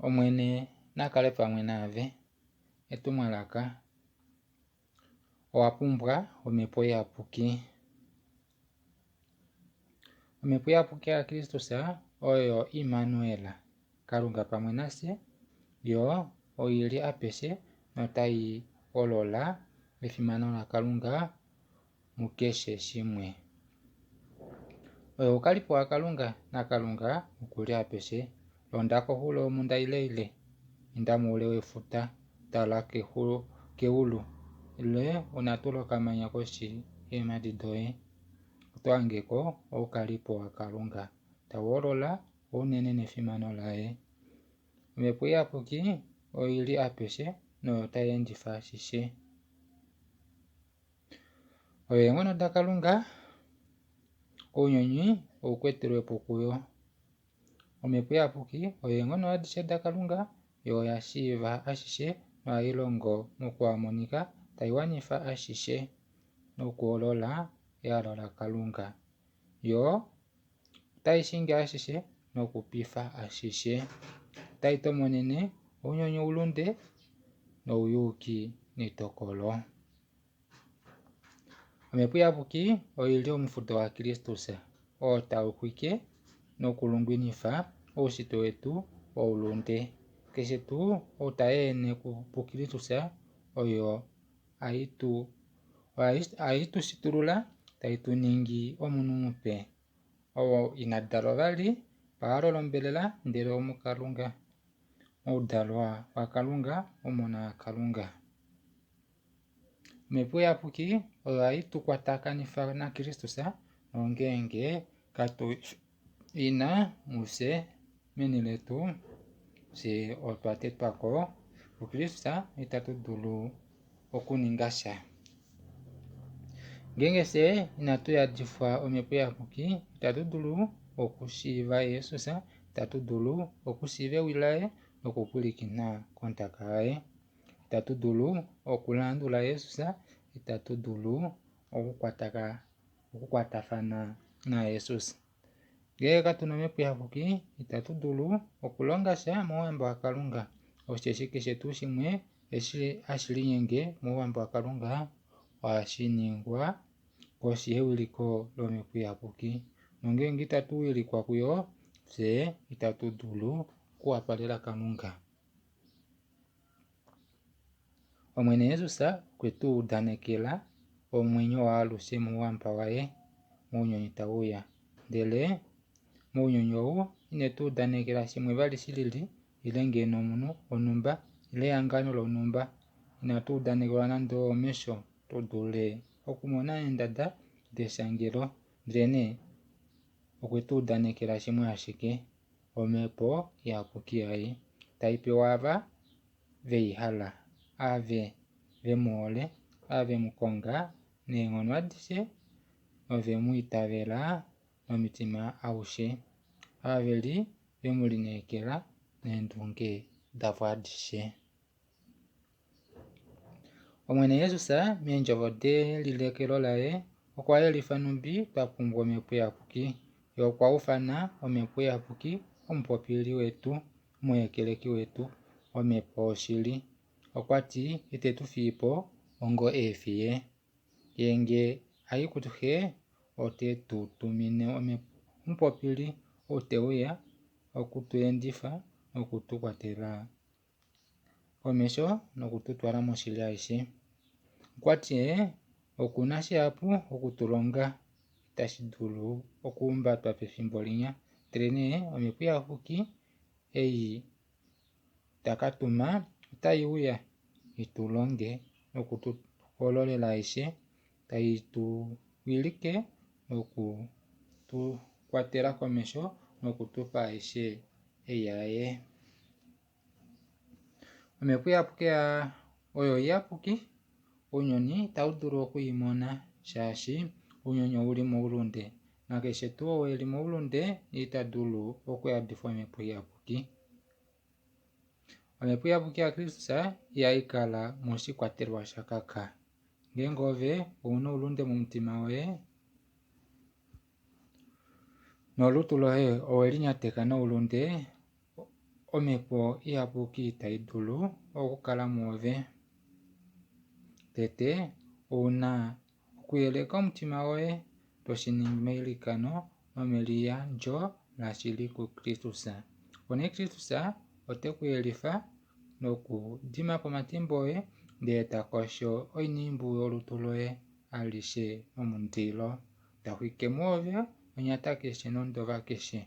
Omwene na kale pamwe naave. Etumwalaka. Owa pumbwa omhepo iyapuki. Omhepo iyapuki yaKristus oyo Immanuel, Kalunga pamwe nafye. Yo oi li apeshe notai holola efimano laKalunga mukeshe shimwe. Oyo oukalipo waKalunga, naKalunga oku li apeshe. Londa koxulo yomhunda ileile, inda moule wefuta, tala keulu, ile unatule okamanya koshi yeemhadi doye. Oto hange ko oukalipo waKalunga tau holola ounene nefimano laye. Omhepo Iyapuki oi li apeshe noyo tai endifa ashishe. Oyo eenghono daKalunga, ounyuni ou kwetelwe po kuyo. Omhepo Iyapuki oyo eenghono adishe daKalunga, yo oya shiiva ashishe nohai longo mokuhamonika, tai wanifa ashishe nokuholola ehalo laKalunga. Yo otai shingi ashishe nokupifa ashishe. Otai tomonene ounyuni oulunde nouyuuki netokolo. Omhepo Iyapuki oi li omufudo waKristus, oo tau xwike nokulungwinifa oushitwe wetu woulunde. Keshe tuu ou ta ehene puKristus, oyo ohai tu shitulula, tai tu ningi omunhu mupe, oo ina dalwa vali pahalo lombelela, ndele omuKalunga, moudalwa waKalunga, omona waKalunga. Omhepo Iyapuki oyo hai tu kwatakanifa naKristus nongeenge katu i na mufye meni letu, fye otwa tetwa ko kuKristus itatu dulu okuninga sha. Ngeenge fye inatu yadifwa Omhepo Iyapuki, itatu dulu okushiiva Jesus, itatu dulu okushiiva ewi laye nokupwilikina kondaka yaye. Itatu dulu okulandula Jesus, itatu dulu okukwatafana naJesus. Ngee katu na Omhepo Iyapuki, itatu dulu okulonga sha mouhamba waKalunga. Osheshi keshe tuu shimwe eshi hashi linyenge mouhamba waKalunga ohashi ningwa koshi yewiliko lOmhepo Iyapuki. Nongeenge itatu wilikwa kuyo, fye itatu dulu okuwapalela Kalunga. Omwene Jesus okwe tu udanekela omwenyo waalushe mouhamba waye mounyuni tau uya. Ndele mounyuni ou ine tu udanekela shimwe vali shi lili ile ngeno omunhu wonhumba ile ehangano lonhumba. Inatu udanekelwa nande omesho tu dule okumona eendada deshangelo, ndelenee okwe tu udanekela shimwe ashike. Omhepo Iyapuki yaye, tai pewa ava ve i hala, ave ve mu hole, ava ve mu konga neenghono adishe nove mu itavela nomutima aushe, ava ve li ve mu lineekela neendunge davo adishe. Omwene Jesus meendjovo delilekelo laye okwa yelifa nhumbi twa pumbwa Omhepo Iyapuki. Ye okwa ufana Omhepo Iyapuki Omupopili wetu, Omuhekeleki wetu, Omhepo yoshili. Okwa ti, Ite tu fii po ongo eefiye. Ye nge a i kuXe, ote tu tumine Omupopili ou te uya oku tu endifa noku tu kwatela komesho noku tu twala moshili aishe. Okwa ti ye oku na shihapu oku tu longa itashi dulu okuhumbatwa pefimbo linya, ndelenee Omhepo Iyapuki ei ta ka tuma otai uya i tu longe noku tu hololela aishe, tai tu wilike noku tu kwatela komesho noku tu pa aishe ei yaye. Omhepo iyapuki oyo iyapuki, ounyuni itau dulu oku i mona, shaashi ounyuni ou li moulunde, nakeshe tuu ou e li moulunde ita dulu okuyadifwa Omhepo Iyapuki. Omhepo Iyapuki yaKristus ihai kala moshikwatelwa sha kaka. Ngeenge ove ou na oulunde momutima woye, nolutu loye owe linyateka noulunde, Omhepo Iyapuki tai dulu okukala mwoove? Tete, ou na okuyeleka omutima woye to shi ningi meilikano nomeliyandjo lashili kuKristus. Opo nee Kristus ote ku yelifa nokudima po omatimba oye ndele ta kosho oinimbu yolutu loye alishe nomundilo, ta xwike mwoove onyata keshe nondova keshe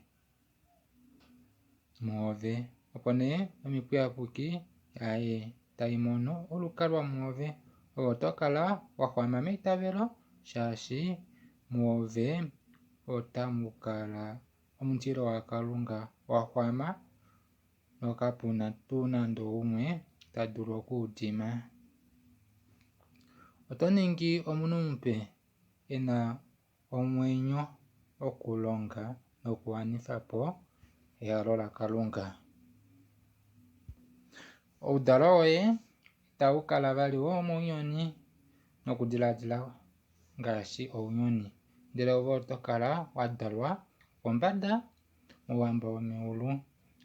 mwoove. Opo nee Omhepo Iyapuki yaye tai mono olukalwa mwoove, ove oto kala wa xwama meitavelo, shaashi mwoove otamu kala omundilo waKalunga wa xwama nokapu na tuu nande oumwe ta dulu oku u dima. Oto ningi omunhu mupe e na omwenyo okulonga nokuwanifa po ehalo laKalunga. Oudalo woye itau kala vali womounyuni nokudiladila ngaashi ounyuni, ndele ove oto kala wa dalwa pombada mouhamba womeulu.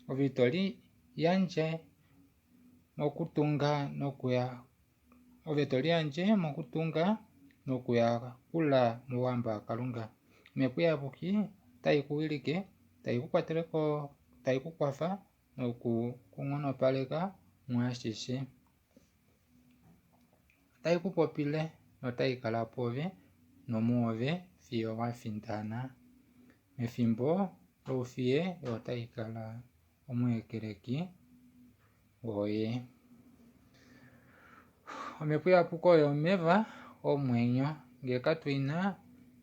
Ove ito liyandje mokutunga nokuya ove to liyandje mokutunga nokuyakula mouhamba waKalunga. Omhepo Iyapuki otai ku wilike, tai ku kwatele ko, tai ku kwafa noku ku nghonopaleka muashishe. Otai ku popile notai kala pwoove nomuove fiyo wa findana. Mefimbo loufiye yo otai kala omuhekeleki woye. Omhepo Iyapuki oyo omeva omwenyo. Ngee katu i na,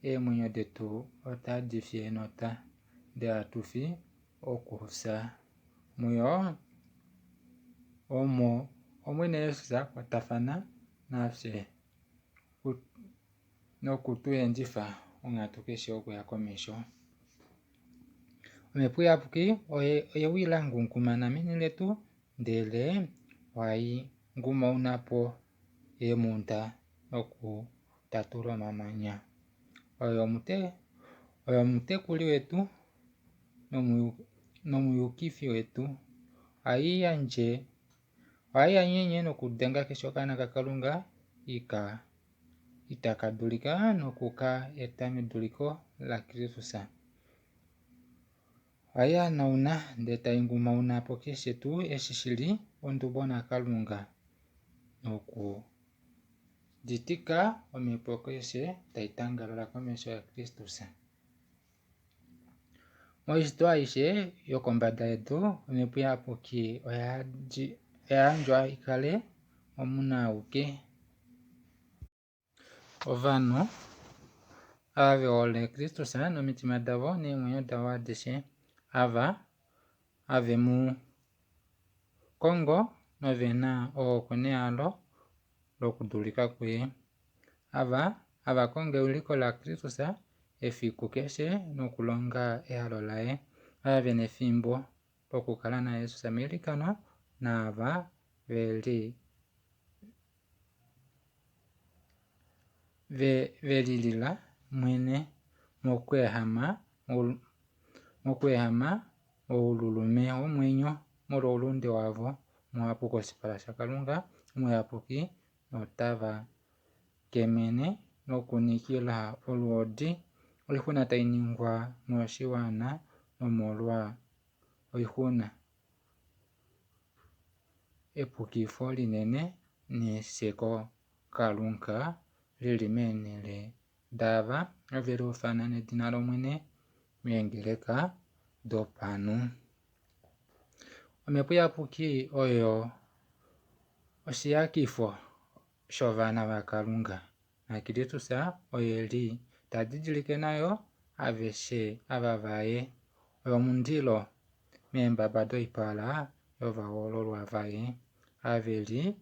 eemwenyo detu otadi fi enota, ndele hatu fi okufya. Muyo omo Omwene Jesus a kwatafana nafye noku tu endifa onghatu keshe okuya komesho. Omhepo Iyapuki oye ewi la ngungumana meni letu, ndele ohai ngumauna po eemhunda nokutatula omamanya. Oyo omutekuli wetu nomuyukifi wetu. Ohai yandje ohai yanyenye nokudenga keshe okaana kaKalunga itaka dulika noku ka eta meduliko laKristus. Ohai hanauna ndele tai ngumauna po keshe tuu eshi shi li ondubo naKalunga nokuditika omhepo keshe tai tangalala komesho yaKristus. Moishitwa aishe yokombada yedu, Omhepo Iyapuki oya yandjwa i kale omunhu auke. Ovanhu ava ve hole Kristus nomitima davo neemwenyo davo adishe, ava have mu kongo nove na ohokwe nehalo lokudulika kuye, ava hava kongo ewiliko laKristus efiku keshe nokulonga ehalo laye, ava ve na efimbo lokukala naJesus meilikano naava ve li ve lilila mwene mokweehama oululume womwenyo molwoulunde wavo muhapu koshipala shaKalunga omuyapuki notava kemene nokunikila olwoodi oixuna tai ningwa moshiwana nomolwa oixuna, epukifo linene nesheko Kalunga li li meenhele daava have liufana nedina lOmwene meengeleka dopanhu. Omhepo Iyapuki oyo oshiyakifo shovana vaKalunga, naKristus oye li ta didilike nayo aveshe ava vaye. Oyo omundilo meembaba doipala yovahoololwa vaye, have li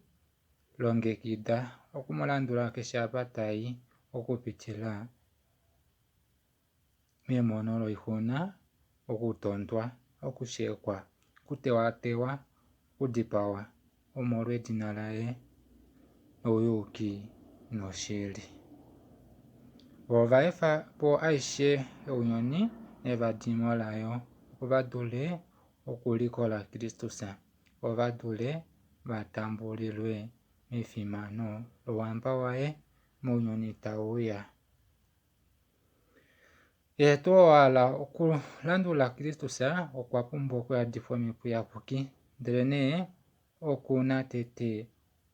longekida oku mu landula keshe apa ta i okupitila memono loixuna, okutondwa, okushekwa, okutewatewa, okudipawa omolwedina laye nouyuki noshili. Vo ova efa po aishe younyuni nevadimo layo, opo va dule okulikola Kristus, vo va dule va tambulilwe mefimano louhamba waye mounyuni tau uya. Keshe tuu oo a hala okulandula Kristus okwa pumbwa okuyadifwa Omhepo Iyapuki, ndelenee oku na tete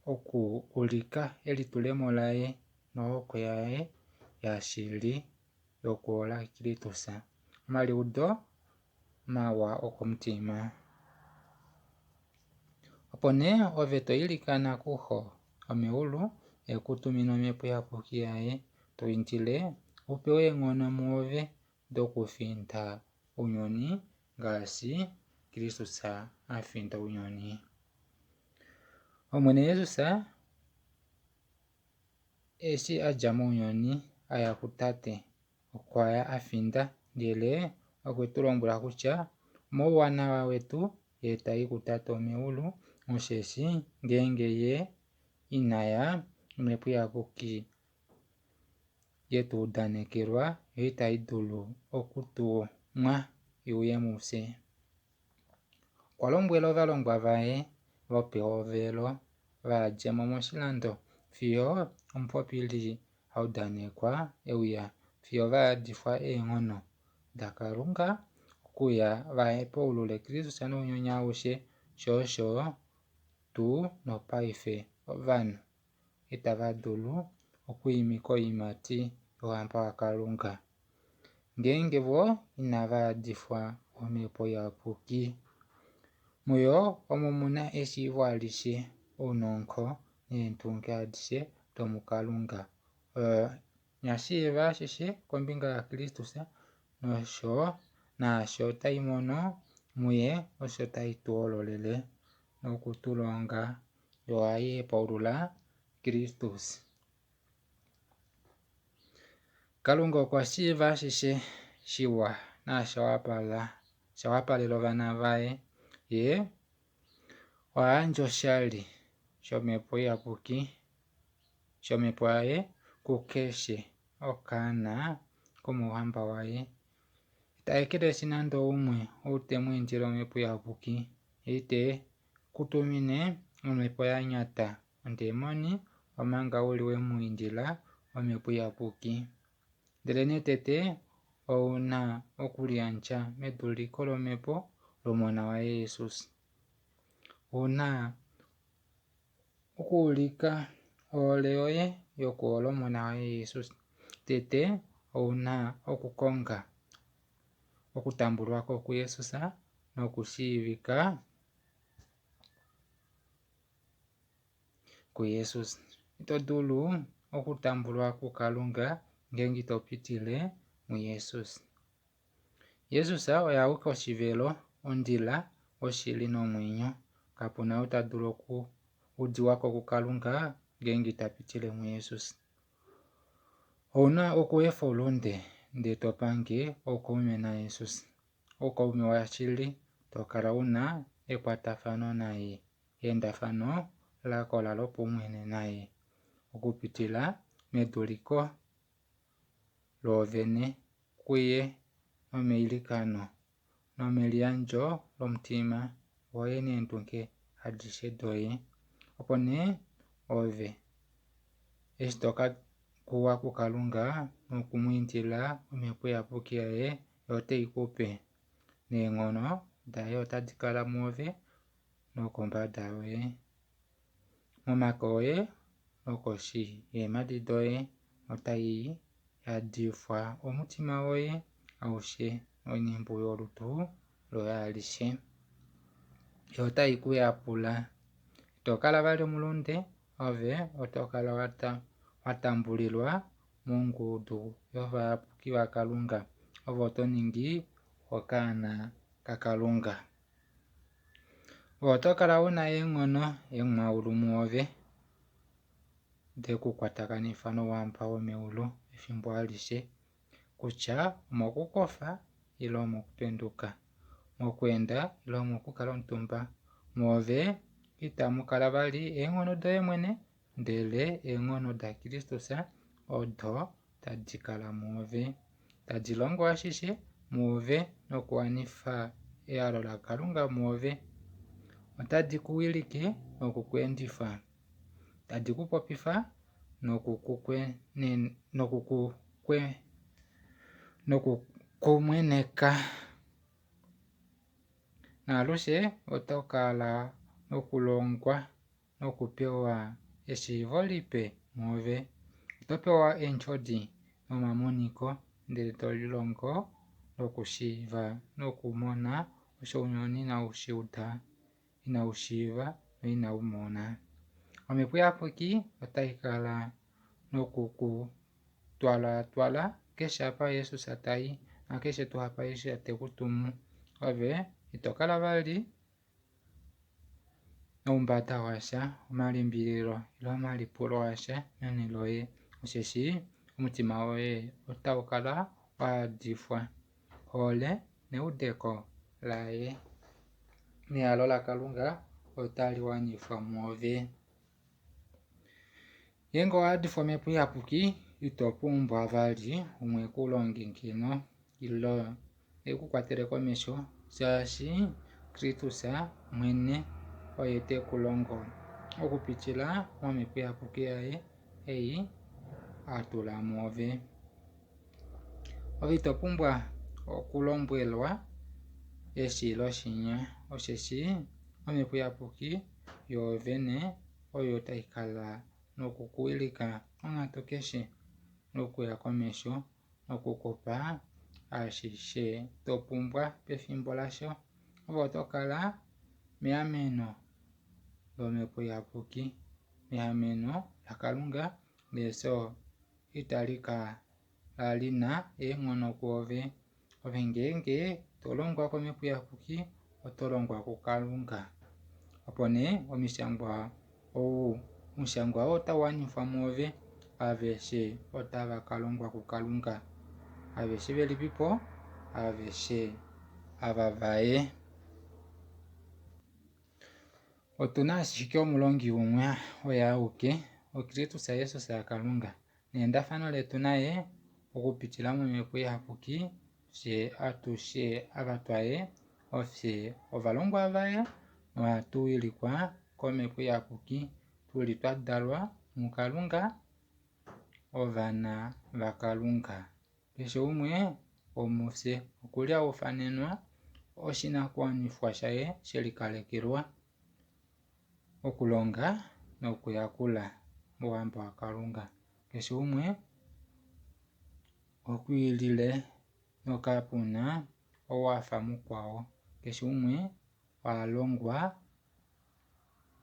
okuulika elitulemo laye nohokwe yaye yashili yokuhola Kristus. Omaliudo mawa okomutima. Opo nee ove to ilikana kuXo womeulu e ku tumine Omhepo Iyapuki yaye, to indile u pewe eenghono muove dokufinda ounyuni ngaashi Kristus a finda ounyuni. Omwene Jesus eshi a dja mounyuni a ya kuTate, okwa ya a finda, ndele okwe tu lombwela kutya omouwanawa wetu ye ta i kuTate womeulu, osheshi ngeenge ye ina ya, Omhepo Iyapuki ye tu udanekelwa yo itai dulu okutumwa i uye mufye. Okwa lombwela ovalongwa vaye vopehovelo va dje mo moshilando fiyo omupopili a udanekwa e uya, fiyo va yadifwa eenghono daKalunga okuya va hepaulule Kristus nounyuni aushe, sho osho tuu nopaife ovanhu itava dulu okwiimika oiimati yOuhamba waKalunga ngeenge vo inava yadifwa Omhepo Iyapuki. Muyo omo mu na eshiivo alishe, ounongo neendunge adishe domuKalunga. Oyo ya shiiva ashishe kombinga yaKristus nosho naasho tai mono muye osho tai tu hololele noku tu longa. Yo ohai hepaulula Kristus. Kalunga okwa shiiva ashishe shiwa naasha wapala, sha wapalela ovana vaye. Ye oha yandje oshali shOmhepo Iyapuki, shOmhepo yaye kukeshe okaana komouhamba waye. Ita ekeleshi nande oumwe ou te mu indile Omhepo Iyapuki, ye ite ku tumine omhepo ya nyata, ondemoni, omanga u li we mu indila Omhepo Iyapuki. Ndelenee tete ou na okuliyandja meduliko lOmhepo lOmona waye Jesus. Ou na okuulika ohole yoye yokuhola Omona waye Jesus. Tete ou na okukonga okutambulwa ko kuJesus nokushiivika kuJesus. Ito dulu okutambulwa kuKalunga ngeenge ito pitile muJesus. Jesus oye auke oshivelo, ondjila, oshili nomwenyo. Kapu na ou ta dulu okuudiwa ko kuKalunga ngeenge ita pitile muJesus. Ou na okuefa oulunde ndele to pange oukaume naJesus. Oukaume washili to kala u na ekwatafano naye, eendafano la kola lopaumwene naye okupitila meduliko loovene kuye nomeilikano nomeliyandjo lomutima woye neendunge adishe doye. Opo nee ove eshi to ka kuwa kuKalunga noku mu indila Omhepo Iyapuki yaye, ye ote i ku pe, neenghono daye otadi kala mwoove nokombada yoye, momake oye nokoshi yeemhadi doye otai yadifwa omutima woye aushe noinhimbu yolutu loye alishe. Yo otai ku yapula. Ito kala vali omulunde, ove oto kala wa tambulilwa mongudu yovayapuki vaKalunga, ove oto ningi okaana kaKalunga. Ove oto kala u na eenghono eemwaulu muove de ku kwatakanifa nouhamba womeulu efimbo alishe, kutya omokukofa ile omokupenduka, mokweenda ile omokukala omutumba. Muove itamu kala vali eenghono doye mwene, ndele eenghono daKristus odo tadi kala muove, tadi longo ashishe muove nokuwanifa ehalo laKalunga mwoove. Otadi ku wilike noku ku endifa, tadi ku popifa noku ku mweneka. Naalushe oto kala nokulongwa nokupewa eshiivo lipe mwoove. Oto pewa eendjodi nomamoniko ndele to lilongo nokushiiva nokumona osho ounyuni inau shi uda, inau shiiva noinau mona. Omhepo Iyapuki otai kala noku ku twalaatwala keshe apa Jesus ta i nakeshe tuu apa Jesus te ku tumu. Ove ito kala vali noumbada washa, omalimbililo ile omalipulo asha meni loye, osheshi omutima woye otau kala wa yadifwa ohole neudeko laye, nehalo laKalunga otali wanifwa mwoove. Ngeenge owa yadifwa Omhepo Iyapuki, ito pumbwa vali umwe e ku longe ngeno ile e ku kwatele komesho, shaashi Kristus mwene oye te ku longo okupitila mOmhepo Iyapuki yaye ei a tula mwoove. Ove ito pumbwa okulombwelwa eshi ile oshinya, osheshi Omhepo Iyapuki yoovene oyo tai kala noku ku wilika monghatu keshe nokuya komesho noku ku pa ashishe to pumbwa pefimbo lasho. Ove oto kala meameno lOmhepo Iyapuki, meameno laKalunga, nefyo itali kala li na eenghono kwoove. Ove ngeenge to longwa kOmhepo Iyapuki, oto longwa kuKalunga. Opo nee omishangwa ou omushangwa oo otau wanifwa mwoove, aveshe otava ka longwa kuKalunga. Aveshe velipipo? Aveshe ava vaye. Otu na ashike omulongi umwe oye auke, oKristus Jesus yaKalunga. Neendafano letu naye okupitila mOmhepo Iyapuki, fye atushe ava twaye, ofye ovalongwa vaye nohatu wilikwa kOmhepo Iyapuki, tu li twa dalwa muKalunga, ovana vaKalunga. Keshe umwe womufye oku li a ufanenwa oshinakuwanifwa shaye she likalekelwa, okulonga nokuyakula mOuhamba waKalunga. Keshe umwe okwiilile nokapu na ou a fa mukwao. Keshe umwe oha longwa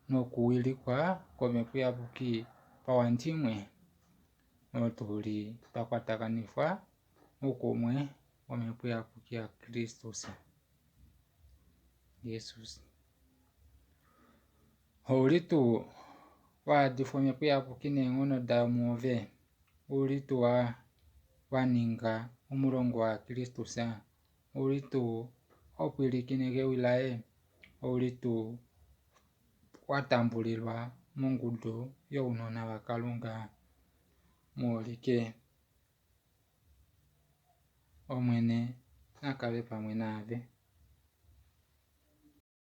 nokuwilikwa kOmhepo Iyapuki pauhandimwe notu li twa kwatakanifwa moukumwe wOmhepo Iyapuki yaKristus Jesus. Ou li tuu wa yadifwa Omhepo Iyapuki neenghono dayo mwoove? Ou li tuu wa ninga omulongwa waKristus? Ou li tuu ho pwilikine kewi laye? Ou li tuu wa tambulilwa mongudu younona vaKalunga? Mu ulike Omwene na kale pamwe naave.